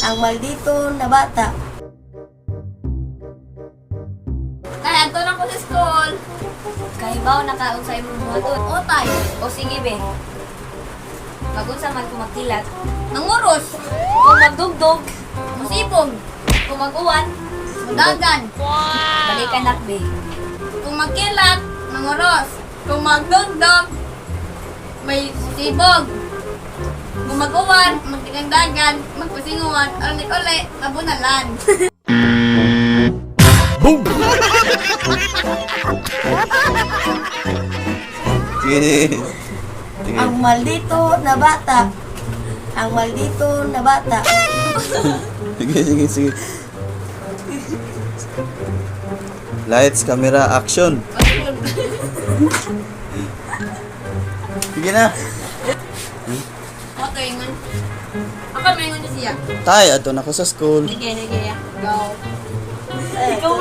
Ang maldito na bata. Tay, adto na ko sa school. Kahibaw na ka unsa imong buhaton. O, tay. O sige be. Magunsa man kung magkilat, Nanguros. Kung magdugdog, Musibog. Kung maguwan, Mudagan. Balik anak be. Kung magkilat, manguros. Kung magdugdog, may sibog. Kung maguwan, magdagandagan, magpasinguan, ulit-uli, mabunalan. Sige, sige. Sige. Ang maldito na bata. Ang maldito na bata. Sige, sige, sige. Lights, camera, action. Sige na. Okay, ngon. Ako may ngon siya. Tay, adto na ko sa school. Sige, sige, ya. Go. Ikaw.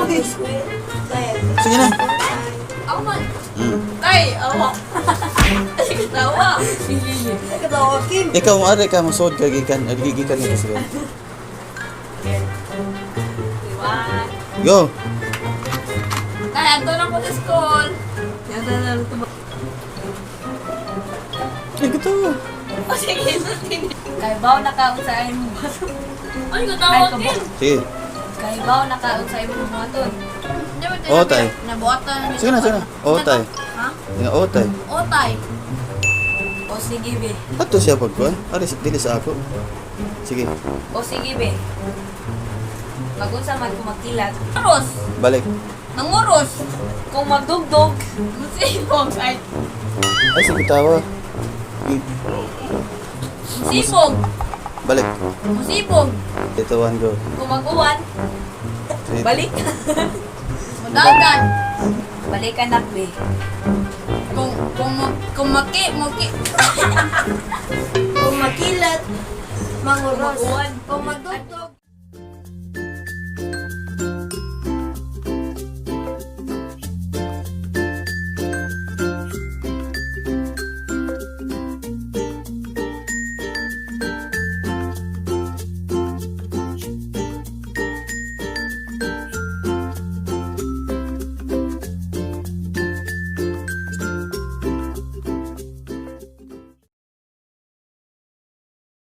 Sige na. Ako man. Tay, awa. Sige, tawa. Katawa, Kim. Ikaw mo ari ka mosod ka gikan, ari gikan nito sila. Go. Tay, adto na ko sa school. Ay, gusto. O sige, sige. Kahibaw na ka unsa imong buhaton. Ay, katawa, Kim. Sige. Kahibaw na ka unsa imong buhaton. Oo, tay. Nabuhatan. Sige na, sige na. Oo, tay. Ha? Sige, oo, tay. O, tay. O sige be. Ato siya pagkuan. Ari dili sa ako. Sige, O sige be. Magunsa man kung magkilat, Nanguros. Balik. Nanguros. Kung magdugdog, Musibog. Ay, Ay, sige, tawa. Sige, musibog. Balik. Musibog. Ito, one, go. Kung maguwan, Three, balik. Mudagan. Balik anak be. Kung maki, muki. Kung makilat, manguros. Kung maguwan, Kung magdugdog,